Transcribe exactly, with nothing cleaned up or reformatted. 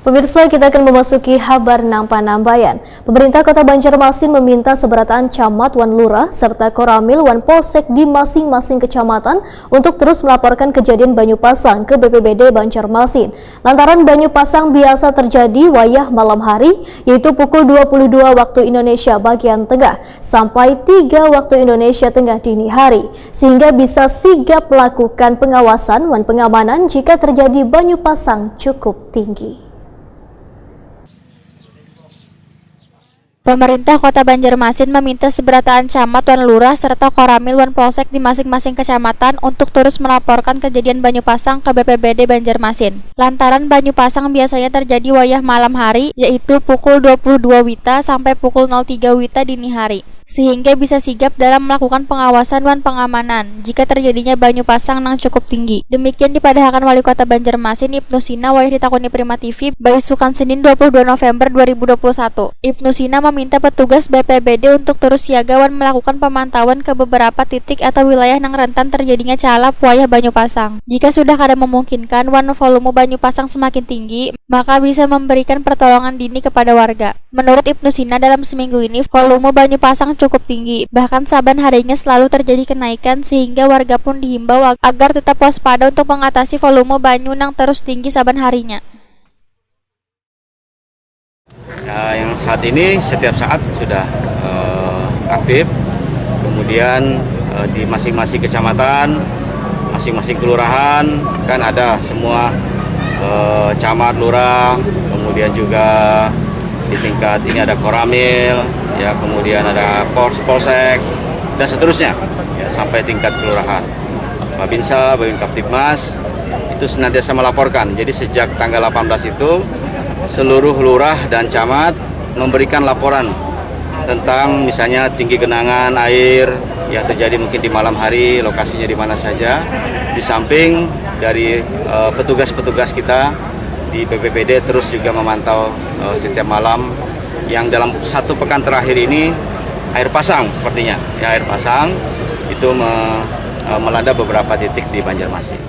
Pemirsa, kita akan memasuki habar nang panambayan. Pemerintah Kota Banjarmasin meminta seberataan camat wan lurah serta koramil wan polsek di masing-masing kecamatan untuk terus melaporkan kejadian banyu pasang ke B P B D Banjarmasin. Lantaran banyu pasang biasa terjadi wayah malam hari, yaitu pukul dua puluh dua waktu Indonesia bagian tengah sampai tiga waktu Indonesia Tengah dini hari, sehingga bisa sigap melakukan pengawasan wan pengamanan jika terjadi banyu pasang cukup tinggi. Pemerintah Kota Banjarmasin meminta seberataan camat wan lurah serta koramil wan polsek di masing-masing kecamatan untuk terus melaporkan kejadian banyu pasang ke B P B D Banjarmasin. Lantaran banyu pasang biasanya terjadi wayah malam hari, yaitu pukul dua puluh dua wita sampai pukul nol tiga wita dini hari, sehingga bisa sigap dalam melakukan pengawasan wan pengamanan jika terjadinya banyu pasang nang cukup tinggi. Demikian dipadahakan Wali Kota Banjarmasin, Ibnu Sina, wayah ditakuni Prima T V, baisukan Senin dua puluh dua November dua ribu dua puluh satu. Ibnu Sina meminta petugas B P B D untuk terus siaga wan melakukan pemantauan ke beberapa titik atau wilayah nang rentan terjadinya calap wayah banyu pasang. Jika sudah kada memungkinkan wan volume banyu pasang semakin tinggi, maka bisa memberikan pertolongan dini kepada warga. Menurut Ibnu Sina, dalam seminggu ini volume banyu pasang cukup tinggi, bahkan saban harinya selalu terjadi kenaikan, sehingga warga pun dihimbau ag-, agar tetap waspada untuk mengatasi volume banyu nang terus tinggi saban harinya. Ya, yang saat ini setiap saat sudah, eh, aktif. Kemudian, eh, di masing-masing kecamatan, masing-masing kelurahan kan ada semua, eh, camat, lurah, kemudian juga di tingkat ini ada koramil, ya, kemudian ada pors, polsek, dan seterusnya, ya, sampai tingkat kelurahan. Babinsa, Babin Kamtibmas, itu senantiasa melaporkan. Jadi sejak tanggal delapan belas itu, seluruh lurah dan camat memberikan laporan tentang misalnya tinggi genangan air yang terjadi mungkin di malam hari, lokasinya di mana saja. Di samping dari, eh, petugas-petugas kita di B P B D terus juga memantau, eh, setiap malam, yang dalam satu pekan terakhir ini air pasang sepertinya, ya, air pasang itu me-, eh, melanda beberapa titik di Banjarmasin.